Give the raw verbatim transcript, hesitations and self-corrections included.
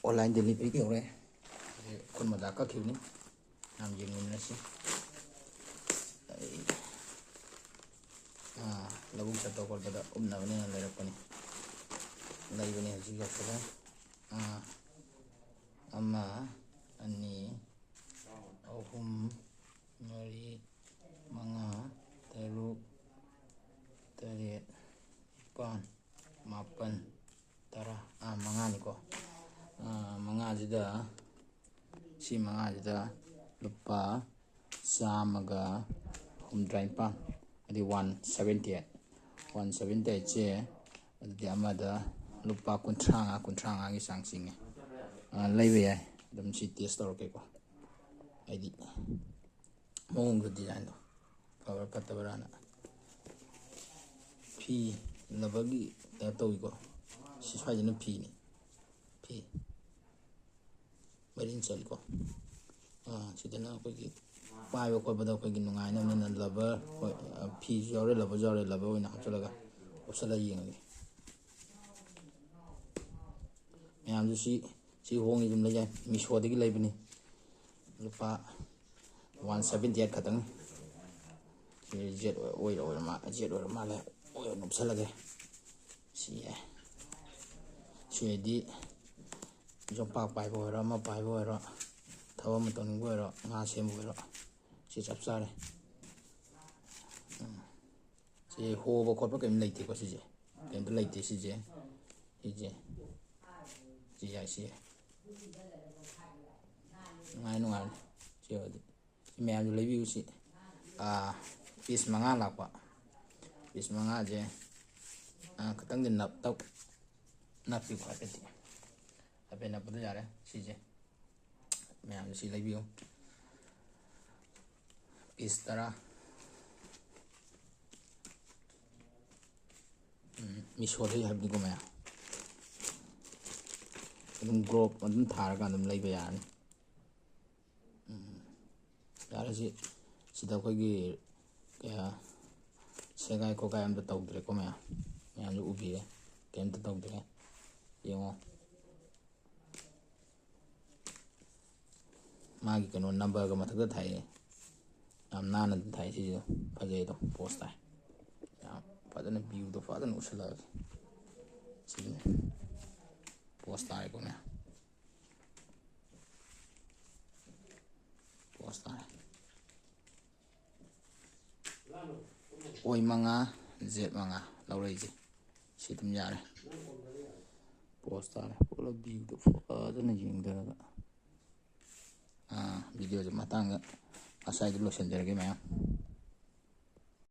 Online delivery ꯌꯧꯔꯦ꯫ ꯍꯧꯖꯤꯛ ꯈꯨꯠ ꯃꯣꯖꯥ ꯀꯛꯈꯤꯕꯅꯤ꯫ ꯌꯥꯝ ꯌꯦꯡꯃꯤꯟꯅꯔꯁꯤ꯫ ꯑꯩ, ꯑꯥ, ꯂꯧꯕꯨꯛ ꯆꯠꯄ ꯈꯣꯠꯄꯗ ꯎꯞꯅꯕꯅꯦꯅ ꯂꯩꯔꯛꯄꯅꯤ꯫ ꯂꯩꯕꯅꯤ ꯍꯧꯖꯤꯛ ꯌꯧꯁꯜꯂꯦ꯫ ꯑꯥ, ꯑꯃ, ꯑꯅꯤ, ꯑꯍꯨꯝ, ꯃꯔꯤ, ꯃꯉꯥ, ꯇꯔꯨꯛ, ꯇꯔꯦꯠ, ꯅꯤꯄꯥꯜ, ꯃꯥꯄꯜ, ꯇꯔꯥ꯫ ꯑꯥ, ꯃꯉꯥꯅꯤꯀꯣ꯫ ꯑꯥ, ꯃꯉꯥꯁꯤꯗ, ꯁꯤ ꯃꯉꯥꯁꯤꯗ ꯂꯨꯄꯥ ꯆꯥꯝꯃꯒ ꯍꯨꯝꯗ꯭ꯔꯥ ꯅꯤꯄꯥꯜ, ꯍꯥꯏꯗꯤ one seventy eight, one seventy ꯑꯩꯠꯁꯦ ꯑꯗꯨꯗꯤ ꯑꯃꯗ ꯂꯨꯄꯥ ꯀꯨꯟꯊ꯭ꯔꯥ ꯃꯉꯥ, ꯀꯨꯟꯊ꯭ꯔꯥ ꯃꯉꯥꯒꯤ ꯆꯥꯡ ꯆꯤꯡꯉꯦ꯫ ꯑꯥ, ꯂꯩꯕ ꯌꯥꯏ꯫ ꯑꯗꯨꯝ ꯁꯤ ꯇꯦꯁ ꯇꯧꯔꯛꯀꯦꯀꯣ꯫ ꯍꯥꯏꯗꯤ ꯃꯑꯣꯡꯗꯣ, ꯗꯤꯖꯥꯏꯟꯗꯣ ꯐꯕ꯭ꯔꯥ ꯐꯠꯇꯕ꯭ꯔꯥꯅ꯫ ꯐꯤ ꯂꯕꯔꯒꯤ ꯇꯥꯏꯞ ꯇꯧꯏꯀꯣ꯫ ꯁꯤ ꯁ꯭ꯋꯥꯏꯁꯤꯅ ꯐꯤꯅꯤ꯫ ꯐꯤ ꯃꯔꯤꯟ ꯆꯠꯂꯤꯀꯣ꯫ ꯑꯥ, ꯁꯤꯗꯅ ꯑꯩꯈꯣꯏꯒꯤ ꯄꯥꯏꯕ ꯈꯣꯠꯄꯗ ꯑꯩꯈꯣꯏꯒꯤ ꯅꯨꯡꯉꯥꯏꯅꯕꯅꯤꯅ ꯂꯕꯔ, ꯍꯣꯏ, ꯑꯥ, ꯐꯤꯁꯨ ꯌꯥꯎꯔꯦ, ꯂꯕꯔꯁꯨ ꯌꯥꯎꯔꯦ, ꯂꯕꯔ ꯑꯣꯏꯅ ꯍꯥꯞꯆꯤꯜꯂꯒ ꯎꯞꯁꯜꯂꯒ ꯌꯦꯡꯉꯒꯦ꯫ ꯃꯌꯥꯝꯁꯨ ꯁꯤ, ꯁꯤ ꯍꯣꯡꯉꯤ ꯑꯗꯨꯝ ꯂꯩ ꯌꯥꯏ꯫ ꯃꯤꯁꯣꯗꯒꯤ ꯂꯩꯕꯅꯤ꯫ ꯂꯨꯄꯥ ꯋꯥꯟ ꯁꯕꯦꯟꯇꯤ ꯑꯩꯠ ꯈꯛꯇꯪꯅꯤ꯫ ꯁꯤ ꯖꯦꯠ ꯑꯣꯏ-, ꯑꯣꯏꯔ, ꯑꯣꯏꯔ ꯃꯥ-, ꯖꯦꯠ ꯑꯣꯏꯔ ꯃꯥꯜꯂꯦ꯫ ꯑꯣꯏ ꯑꯣꯏꯅ ꯎꯞꯁꯜꯂꯒꯦ꯫ ꯁꯤ ꯌꯥꯏ꯫ ꯁꯤ ꯑꯣꯏꯔꯗꯤ ꯌꯣꯝꯄꯥꯛ ꯄꯥꯏꯕ ꯑꯣꯏꯔꯣ, ꯑꯃ ꯄꯥꯏꯕ ꯑꯣꯏꯔꯣ, ꯊꯕꯛ ꯑꯃ ꯇꯧꯅꯤꯡꯕ ꯑꯣꯏꯔꯣ, ꯉꯥ ꯁꯦꯝꯕ ꯑꯣꯏꯔꯣ, ꯁꯤ ꯆꯞ ꯆꯥꯔꯦ꯫ ꯎꯝ꯫ ꯁꯤ ꯍꯣꯕ ꯈꯣꯠꯄ ꯀꯔꯤꯝ ꯂꯩꯇꯦꯀꯣ ꯁꯤꯁꯦ꯫ ꯀꯔꯤꯝꯇ ꯂꯩꯇꯦ ꯁꯤꯁꯦ꯫ ꯁꯤꯁꯦ꯫ ꯁꯤ ꯌꯥꯏ, ꯁꯤ ꯌꯥꯏ꯫ ꯅꯨꯡꯉꯥꯏ, ꯅꯨꯡꯉꯥꯏꯕꯅꯤ꯫ ꯁꯤ ꯑꯣꯏꯔꯗꯤ꯫ ꯁꯤ ꯃꯌꯥꯝꯁꯨ ꯂꯩꯕꯤꯌꯨ ꯁꯤ꯫ ꯑꯥ, ꯄꯤꯁ ꯃꯉꯥ ꯂꯥꯛꯄ꯫ ꯄꯤꯁ ꯃꯉꯥꯁꯦ, ꯑꯥ, ꯈꯤꯇꯪꯗꯤ ꯅꯞ-, ꯇꯧ-, ꯅꯞꯄꯤꯀꯣ ꯍꯥꯏꯐꯦꯠꯇꯤ꯫ ꯍꯥꯏꯐꯦꯠ ꯅꯞꯄꯗ ꯌꯥꯔꯦ ꯁꯤꯁꯦ꯫ ꯃꯌꯥꯝꯁꯨ ꯁꯤ ꯂꯩꯕꯤꯌꯨ꯫ ꯄꯤꯁ ꯇꯔꯥ꯫ ꯎꯝ, ꯃꯤꯁꯣꯗꯒꯤ ꯍꯥꯏꯕꯅꯤꯀꯣ ꯃꯌꯥꯝ꯫ ꯑꯗꯨꯝ ꯒ꯭ꯔꯣꯞ ꯑꯗꯨꯝ ꯊꯥꯔꯒ ꯑꯗꯨꯝ ꯂꯩꯕ ꯌꯥꯔꯅꯤ꯫ ꯎꯝ, ꯌꯥꯔꯦ ꯁꯤ꯫ ꯁꯤꯗ ꯑꯩꯈꯣꯏꯒꯤ ꯀꯌꯥ ꯁꯦꯒꯥꯏ ꯈꯣꯠꯀꯥꯏ ꯑꯝꯇ ꯇꯧꯗ꯭ꯔꯦꯀꯣ ꯃꯌꯥꯝ꯫ ꯃꯌꯥꯝꯁꯨ ꯎꯕꯤꯔꯦ꯫ ꯀꯩꯝꯇ ꯇꯧꯗ꯭ꯔꯦ꯫ ꯌꯦꯡꯉꯣ꯫ ꯃꯥꯒꯤ ꯀꯩꯅꯣ ꯅꯝꯕꯔꯒ ꯃꯊꯛꯇ ꯊꯥꯏꯌꯦ꯫ ꯌꯥꯝ ꯅꯥꯟꯅ ꯑꯗꯨꯝ ꯊꯥꯏ ꯁꯤꯁꯨ꯫ ꯐꯖꯩ ꯑꯗꯣ꯫ ꯄꯣꯁ ꯇꯥꯏ꯫ ꯌꯥꯝ ꯐꯖꯅ ꯚ꯭ꯌꯨꯗꯣ ꯐꯖꯅ ꯎꯠꯁꯜꯂꯛꯑꯒꯦ꯫ ꯁꯤꯅꯤ꯫ ꯄꯣꯁ ꯇꯥꯔꯦꯀꯣ ꯃꯌꯥꯝ꯫ ꯄꯣꯁ ꯇꯥꯔꯦ꯫ ꯑꯣꯏ ꯃꯉꯥ, ꯖꯦꯠ ꯃꯉꯥ ꯂꯧꯔꯛꯏꯁꯦ꯫ ꯁꯤ ꯑꯗꯨꯝ ꯌꯥꯔꯦ꯫ ꯄꯣꯁ ꯇꯥꯔꯦ꯫ ꯄꯨꯂꯞ ꯚ꯭ꯌꯨꯗꯣ ꯐꯖꯅ ꯌꯦꯡꯊꯔꯒ꯫ ꯑꯥ, ꯚꯤꯗꯤꯑꯣꯁꯦ ꯃꯇꯥꯡꯗ ꯉꯁꯥꯏꯗ ꯂꯣꯏꯁꯤꯟꯖꯔꯒꯦ ꯃꯌꯥꯝ꯫